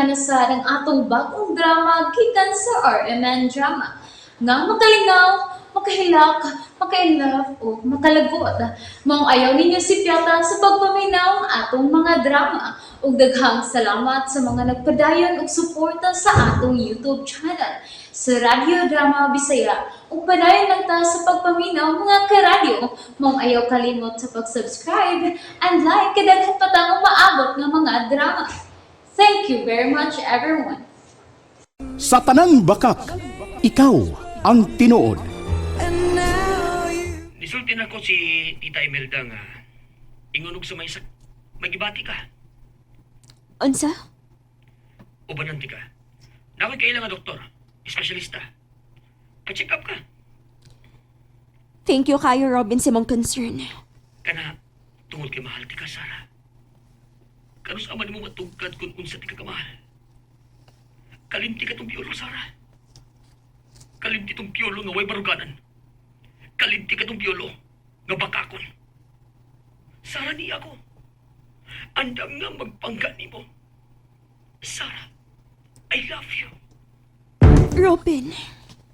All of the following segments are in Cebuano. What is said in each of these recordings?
na sa ang atong bagong drama gikan sa RMN Drama. Nga makalingaw, makahilak, maka-inlove o makalagot. Maong ayaw ninyo sipyata sa pagpaminaw ang atong mga drama. Ug daghang salamat sa mga nagpadayon og suporta sa atong YouTube channel sa Radyo Drama Bisaya. Ug padayon lang ta sa pagpaminaw, mga karadyo. Maong ayaw kalimot sa pag-subscribe and like kay daghan pa tang umaabot nga mga drama. Thank you very much, everyone. Sa tanang bakak, ikaw ang tinuod. Nisulti na ko si Tita Imelda nga ingunog sa may magibati ka. Unsa? Ubanan ti ka. Nakoy kaila nga doktor, espesyalista. Pa-check up ka. Thank you kayo, Robin, sa imong concern. Kana tungod kay mahal ti ka, Sara. Kanus ama nimo matugkad kung unsa ti ka kamahal. Kalimti ka tong piyolo, Sara. Kalimti tong piyolo nga way baruganan. Kalimti ka tong piyolo nga bakakon. Sara ni ako. Andam nga magpangga nimo. Sara, I love you. Robin,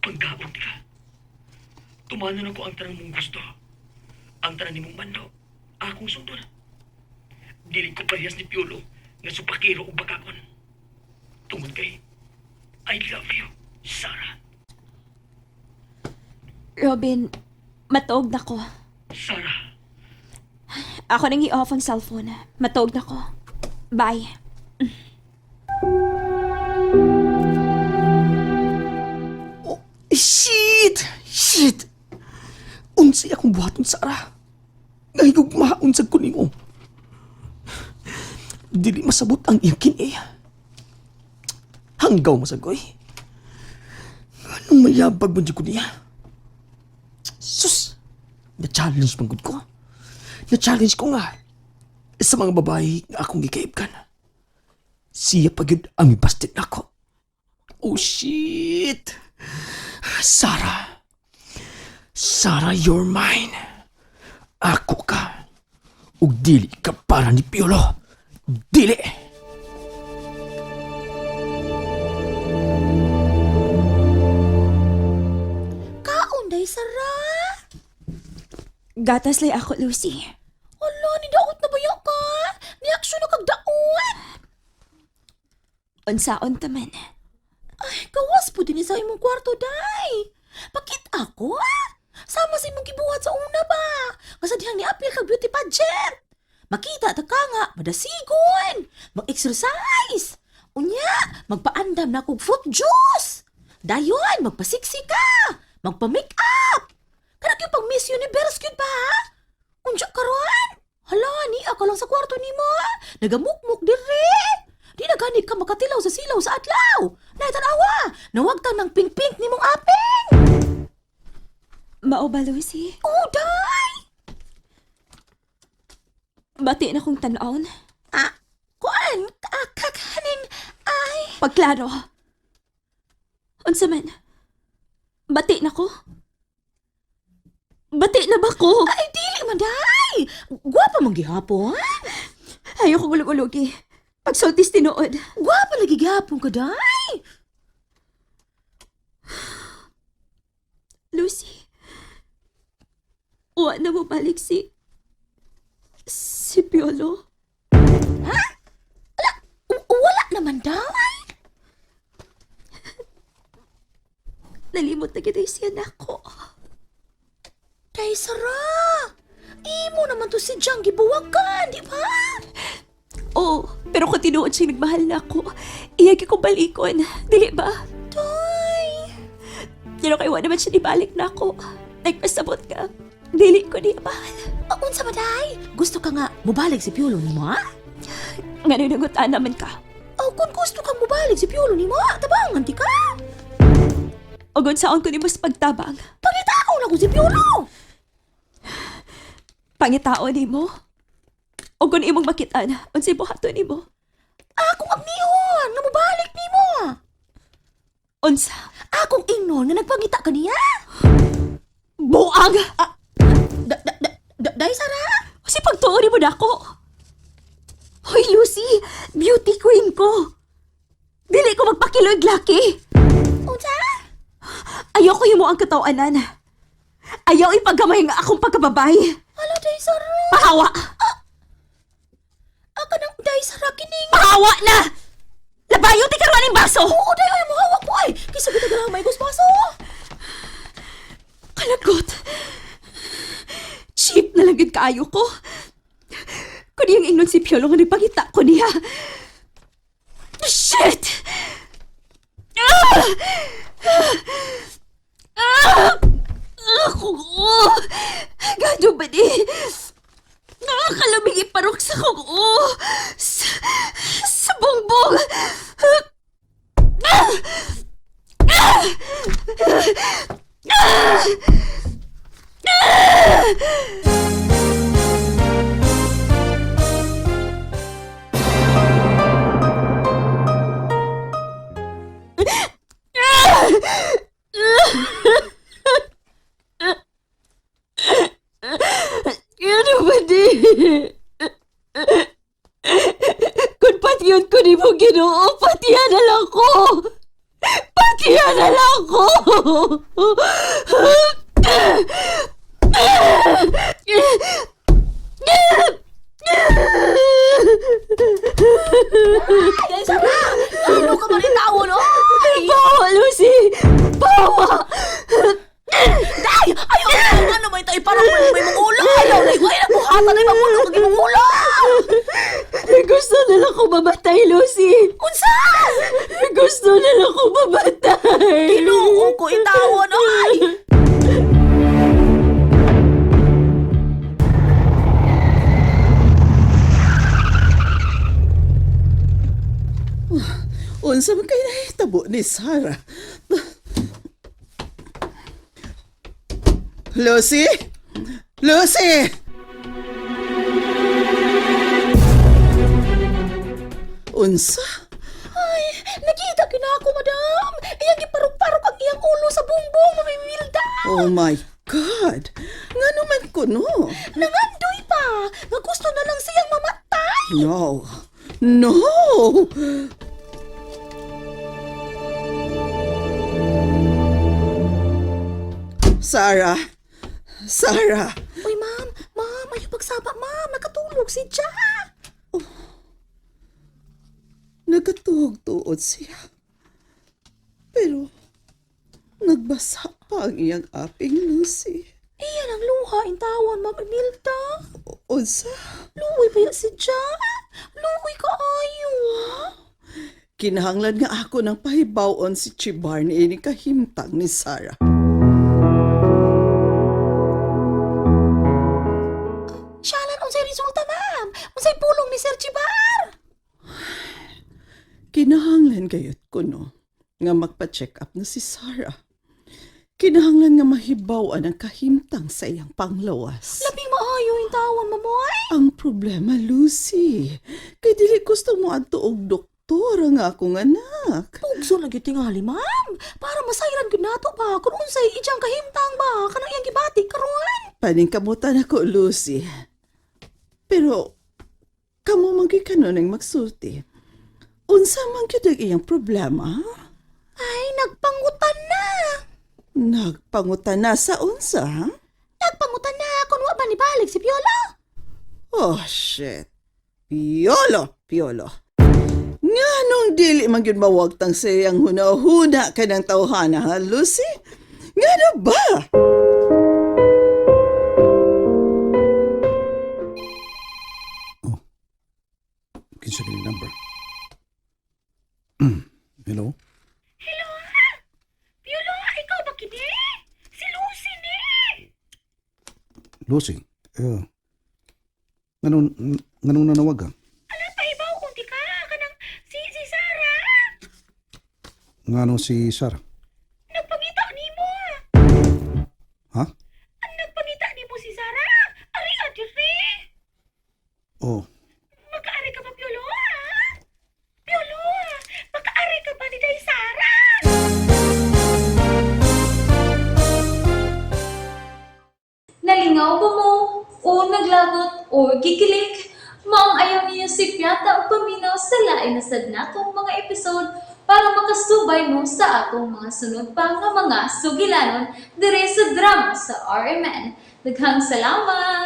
Panggaon ti ka. Tumanan ako ang tanan mong gusto. Ang tanan nimong mando. Akong sundon. Dili ko parehas ni Piolo nga supakiro o bakakon. Tungod kay, I love you, Sarah. Robin, matuog na ko. Sarah, Ako nang i-off ang cellphone. Matuog na ko. Bye. Oh, shit! Shit! Unsay akong buhaton, Sara? Nahigugmaon sad ko nimo. Dili masabot ang iyang kini. Hanggaw masagoy. Anong mayabag man jud ko niya? Sus! Na-challenge man gud ko. Na-challenge ko nga sa mga babae nga akong gikaibkan. Siya pa gyud ang mibasted nako. Oh shit! Sarah. Sarah, you're mine. Ako ka. Ug dili ka para ni Piolo. Dili! Kaon day, Sara. Gatas lay ako, Lucy. Hala, ni daot na ba ka? Ni aksyon na kag daot. Unsaon ta man. Ay, gawas po din sa imong kwarto, day. Pakit ako, ah. Sama sa imong gibuhat sa una ba? Nga sa dihang niapil kag beauty pageant. Makita ta ka nga, madasigon, mag-exercise. Unya, magpaandam na kog fruit juice. Dayon, magpasiksi ka, magpa-make up. Kana gyud pag Miss Universe gyud ba? Ha? Unsa karon? Hala, niya ka lang sa kwarto nimo. Ha? Nagamukmuk dire. Di na gani ka makatilaw sa silaw sa adlaw. Nay tanawa, nawagtang ng pink-pink nimong aping. Mao ba, Lucy? Oh, day! Bati na kong tan-on. Ah, kuan, ah, kakaning, ay. Pagklaro. Unsa man? Bati na ko? Bati na ba ko? Ay, dili man, day! Gwapa man gihapon. Ayoko gulog-ulogi. Pagsultis tinuod. Gwapa lagi gihapon ka, day! Lucy, wa na mo balik si Piolo. Wala naman, day! Nalimot na kita siya nako. Day, Sara! Imo naman to si Jang gibuwagan, di ba? Oo, pero kung tinuod siya nagmahal na ako, iyagi ko balikon. Dili ba? Day! Pero kay wa naman siya nibalik na ako. Nagpasabot ka. Dili ko niya mahal. Ah, unsa ba, day? Gusto ka nga mubalik si Piolo nimo, ha? Nga nagutaan naman ka. Oh, kung gusto kang mubalik si Piolo nimo, ha? Tabangan ti ka! O saon ko ni mas pagtabang. Pangitao na ko si Piolo! Pangitao nimo. O kung imong makitaan, unsay buhaton nimo? Akong agnihon nga mubalik nimo. Unsa? Akong ingnon nga nagpangita ka niya. Buang! Ah, da, da, da, da, day, Sara? Si pagtuo nimo nako. Hoy Lucy, beauty queen ko. Hiloy Lucky! Unsa? Ayaw ko himo ang katawanan. Ayaw ipagamay nga akong pagkababay. Hala, Day Sara. Pahawa! Aka nang Day Sara kining. Pahawa na! Labayo ti karuan ang baso! Oo, Day, ay mohawak mo ay. Kisa kita ganang may baso. Kalagot! Cheap na lang gid kaayo ko. Kun iyang ingnon si Piolo nga nagpangita ko niya. Shit! Ah! Ah! Ako ko! Gado ba ni? Nakakalamig iparok sa kuko! Sa bongbong! Ah! Ano ba di? Kung patiyon ko ni mo ginoo, patiyan na lang ko! Patiyan na lang ko! Ay, Day Sara! Ano ka man tawon, oy? Bawa, Lucy! Bawa! Day! Ayaw, ano may tayo parang may mong ulo. Ayaw, day, ay, nabuhatan ay mabulong ang imong ulo. Gusto na lang ko mamatay, Lucy! Unsa? Gusto na lang ko mamatay! Ginoo ko itawon, oy! Unsa man kay nahitabo ni Sarah? Lucy? Lucy! Unsa? Ay, nakita kina ako, madam. Iyang giparok-parok ang iyang ulo sa bumbong, mamimilda. Oh my God! Nga naman ko no? Nangandoy pa. Nga gusto na lang siyang mamatay. No! No! Sarah! Sarah! Uy, ma'am, ma'am, ayaw pagsaba, ma'am. Nakatulog si Ja. Nagkatuog-tuod siya. Pero, nagbasa pa ang iyang aping Lucy. Iyan ang luha, intawan, ma'am Imelda. Unsa, Luoy ba ya si Ja? Luoy ka ayo. kinahanglan nga ako ng pahibawon si Chibar ni ini kahimtang ni Sarah. Siyalan, unsay resulta, ma'am? Unsay pulong ni Sir Chibar? Kinahanglan gayot ko no, nga magpa-check up na si Sarah. Kinahanglan nga mahibawan ang kahimtang sa iyang panglawas. Labing maayo intawan, ma'am, oy. Ang problema, Lucy, kay dili gusto mo adto og doktor ang akong anak. Pugso lang gyud tingali, ma'am. Para masayran gyud nato ba kung unsay iyang kahimtang ba kanang iyang gibati karon. Paningkamutan ako, Lucy. Pero, kamo man gyud kanon ang magsulti. Unsa man gyud ang iyang problema? Ay, nagpangutan na. Nagpangutan na sa unsa, ha? Nagpangutan na kung wa ba nibalik si Piolo. Oh, shit. Piolo, Piolo. Nga nung dili man gyud mawagtang sa iyang huna-huna ka ng tawhana, ha, Lucy? Nga na ba? Kinsa kini number? Hello? Hello, Piolo, ikaw ba kini? Si Lucy ni. Lucy? Nganong, nganong nanawag ka? Ala pahibaw kung di ka kanang si si Sarah. Ngano si Sarah? Nagpangita nimo. Ha? Ang nagpangita nimo si Sarah. Ari adiri. Oh, Makaari ka ba Piolo? Ha? Piolo, makaari ka ba ni Day Sarah? Nalingaw ba mo? O naglagot o gikilig? Maong ayaw niyo si Piata o paminaw sa lain na sad natong mga episode para makasug magsubay mo sa atong mga sunod pa nga mga sugilanon diri sa drama sa RMN. Daghang salamat!